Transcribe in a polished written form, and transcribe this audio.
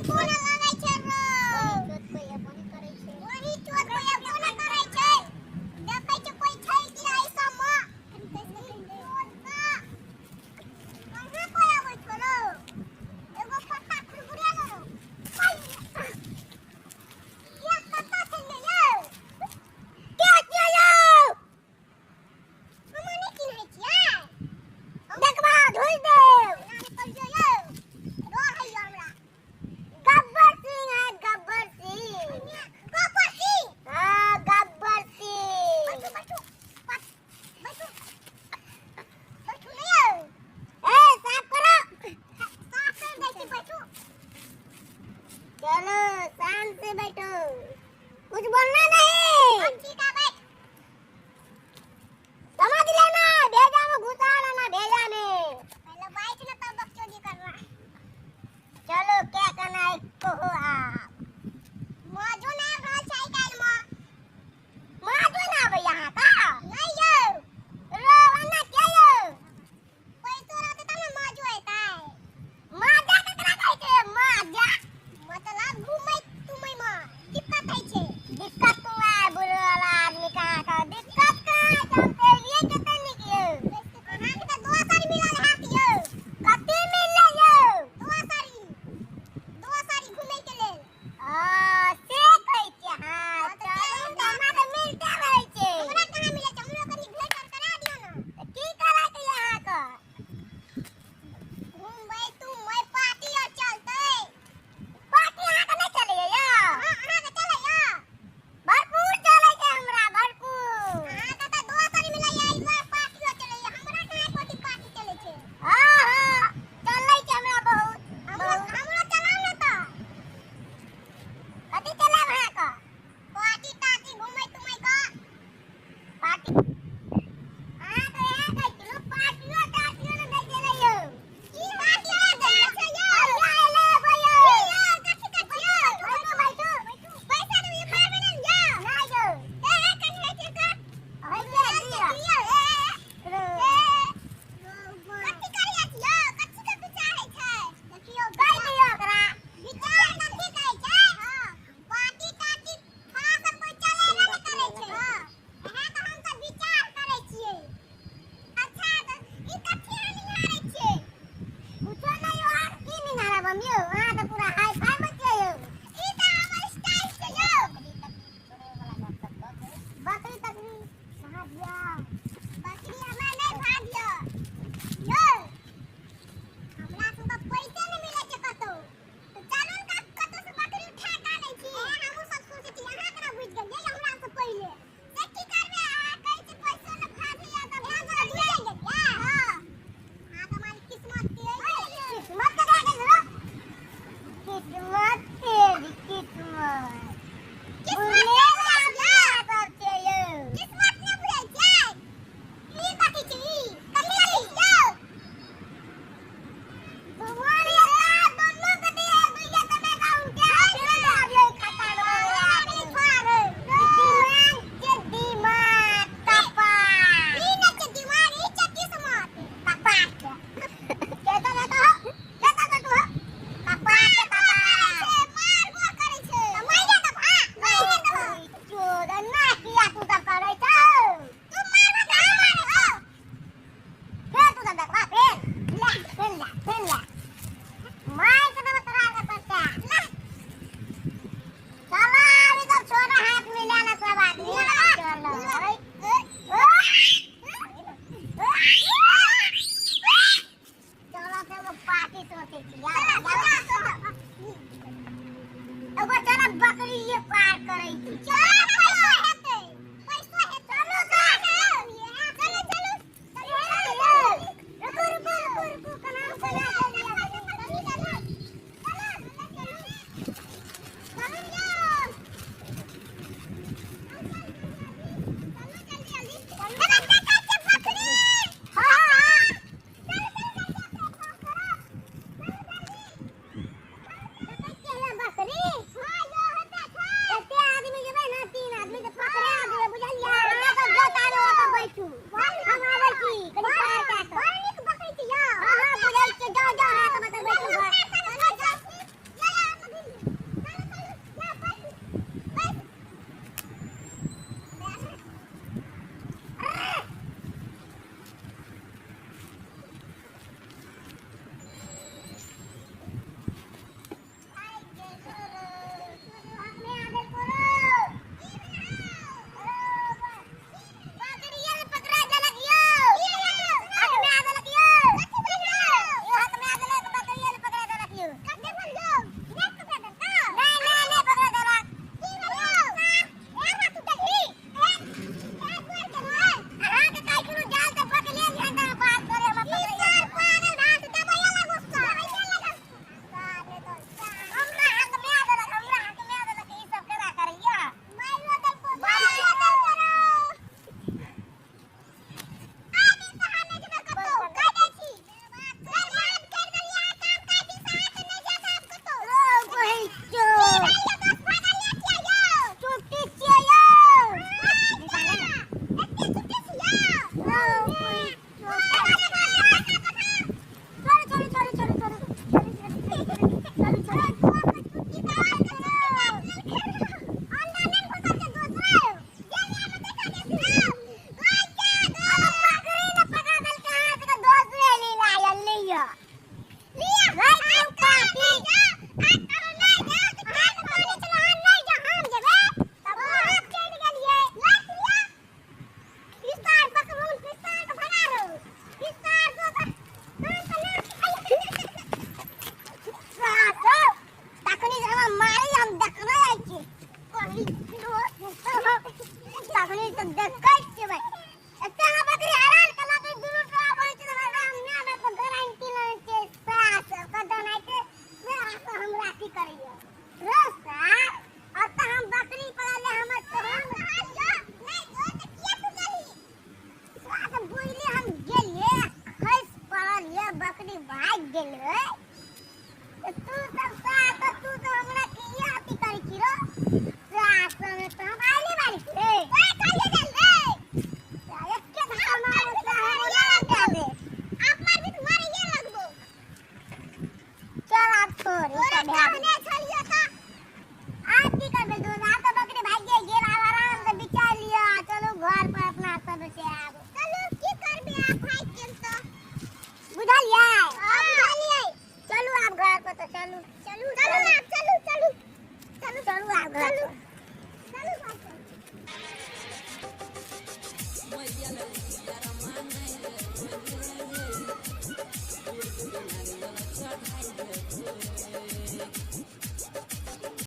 कोना लगै छै रो। वही चोट कोई अपने करै छै। देखै छै कोई छै कि एहि सब मे। कहाँ कोई आबै छौ रो? एगो पत्ता खुरखुरिया लो रो। ये कत्ता छलियै यौ? के छियै यौ? हमरा नहि चिन्है छियै? देखबा धोइ देब। ना निकलियौ यौ। डर होइए हमरा। गब्बर सिंह है, गब्बर सिंह। गब्बर सिंह? हाँ, गब्बर सिंह। बैठू बैठू बैठू बैठू ने यौ। ए साफ करो, साफ कर दै छी, बैठू। चलो शांत से बैठो, कुछ बोलना नहीं। ठीक है, बैठ। समझ लेना, भेजा में घुसा लेना भेजा में। पहले बैठ ना तब बकचोदी करना। चलो क्या करना है कहो आप। मजो ना आबि रहल छै आइ काल्हि मे। मजो ना आबै अहाँ का? नहीं यौ। रो एना किया यौ? पैसो रहतै तब ने मजो एतै। मजा ककरा कहै छै मजा? मतलब घूमै तुमै मे दिक्कत होइ छै। दिक्कत तू आय बुढ़ वाला आदमी कहाँ का दिक्कत कहाँ छै? हम तऽ एलियै कते नीक यौ। अहाँके तऽ दोसर मिलल हैत यौ। कते मिललै यौ? दोसरी, दोसरी घूमै के लेल। आ से कहै छियै अहाँ? चलू तऽ हमरा तऽ मिलते रहै छै। हमरा कहाँ मिलै छै? हमरो कनि भेंट आर करा दियौ ने। तऽ की करैके यऽ अहाँके? घूमबै तुमबै, पार्टी आर चलतै। पार्टी अहाँके नहि चलैए यौ? हँ, अहाँके चलैए? भरपूर चलै छै हमरा, भरपूर। अहाँके तऽ दोसर मिलैए, एहि दुआरे पार्टियो चलैए। हमरा कहाँ एको पार्टी चलै छै? हँ हँ, चलै छै हमरा बहुत। हमरो हमरो चलाउ ने तऽ। कथी चलायब अहाँके? पार्टी तार्टी घूमै तुमै के पार्टी। अहाँ तऽ इएह कहै छी पार्टियो तार्टियो ने दै छलै यौ। की पार्टी दै छै यौ? भैया एलै भैया। की यौ? कथी कथी यौ? बैठू बैठू बैठू। पैसा देबै मारबै ने यौ? नहि यौ। ए ए कनि होइ छै का होइ छै दिअ। ए ए कथी करै छी यौ? कथी के विचार होइ छै? देखियौ कहि दियौ ओकरा। विचार कथी कहै छै? हँ, पार्टी तार्टी थोड़ा सब कोइ चलेबे नहि करै छै। हँ, इएह तऽ हम सब विचार करै छियै। अच्छा तऽ ई कथी अहाँ निहारै छियै? कुछो नहि यौ। अहाँ की निहारब हम यौ? अहाँ तऽ पूरा हाई फाई मे छियै यौ। ई तऽ हमर स्टाइल छै यौ। बकरी तकरी कहाँ दिया? बकरी हमरा नहि भागिय यौ। हमरा सबके पैसे नहि मिलै छै कतौ। तऽ चलू ने कतौ से बकरी उठा कऽ आनै छी। हमहूँ सब सोचै छी अहाँ केना बुझि गेलियै हमरा से पहिले। से की करबै, अहाँ कहै छी पैसो ने भागैया तऽ भाग बुझि गेलियै। हँ, अहाँ तऽ हमारी किस्मत तेज। किस्मत ककरा कहै छै? किस्मत तेज, किस्मत बुझले सब छै यौ। किस्मत नहि बुझै छियै? ई कथी छै? ई कथी छै यौ? फेर तू सब देखबा फेर ले, फेर ले, फेर ले। मार के देबो तोरा आर के पत्ता। ले चलो, अभी सब छोड़ा, हाथ मिला ना सब आदमी। चलो चलो से एगो पार्टी सोचे छी। एगो चलो बकरी ये पार करै छी। चलो पैसा हेतै, पैसा हेतै। चलो चलो चलो। रुको रुको रुको रुको, कना कना। चलो चलो अथी करैया रे सार। अब तऽ हम बकरी पड़ले हमर तो हम नहीं जो तऽ किया तू गेली साथ बुझली हम गेलिए खस पड़ल ये बकरी भाग गेलै। तऽ तू सब साथ तू तो हमरा किया अथी करै छी रो साथ में तो हम आइले बारी छी रे। ए खाइए गेल रे एके धक्का मारे से हम लगा दे। आप मारबी तऽ मारैये लगबो। चल आब छोड़ ई सब कहने छलियो तऽ आब की करबै दोस्त? आब तऽ बकरी भागिए गेल। आब आराम से विचार लिअ आ चलू घर पर अपना सब से। आब चलू की करबै आब भागि गेल तऽ बुझलियै? हां बुझलियै। चलू आब घर पर तऽ चलू चलू चलू आब चलू चलू चलू चलू आब घर चलू चलू घर पर।